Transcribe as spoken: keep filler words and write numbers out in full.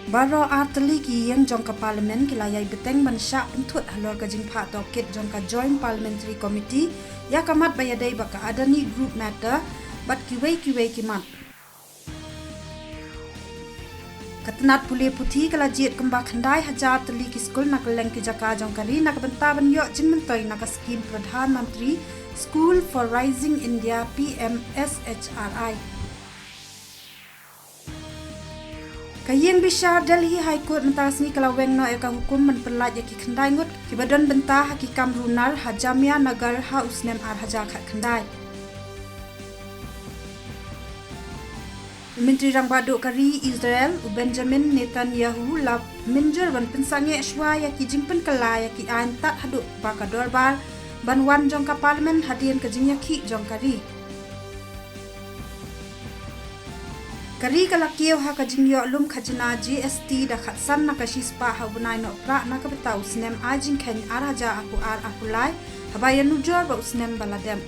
Baroh ar tylli ki ïing jong ka Parliament ki la ïai bteng ban shah pynthut halor ka jingphah tohkit jong ka Joint Parliamentary Committee ïa ka mat ba ïadei bad ka Adani Group Matter bad kiwei kiwei ki mat. Ka tnat pule puthi ka la jied kumba khyndai hajar tylli ki skul na kylleng ki jaka jong ka ri na ka bynta ban ïoh jingmyntoi na ka skhim Pradhan Mantri School for Rising India, P M S H R I. Ka ïing bishar Delhi High Court mynta ka sngi ka la weng noh ïa ka hukum ban pynlait ïa ki khyndai ngut kiba don bynta ha ki kam runar ha Jamia Nagar ha u snem ar hajar khatkhyndai. U Myntri Rangbah Duh ka ri Israel, u Benjamin Netanyahu, la mynjur ban pynsangeh shuwa ïa ki jingpynkylla ïa ki aiñ tad haduh ba ka dorbar ban wan jong ka Parliament hadien ka jingïakhih jong ka ri. Ka ri ka la kiew ha ka jingïoh lum khajna G S T da khatsan na ka shispah ha u bnai Nohprah na ka bynta u snem ai jingkheiñ ar hajar arphew ar arphew lai, haba ïanujor bad u snem ba la dep.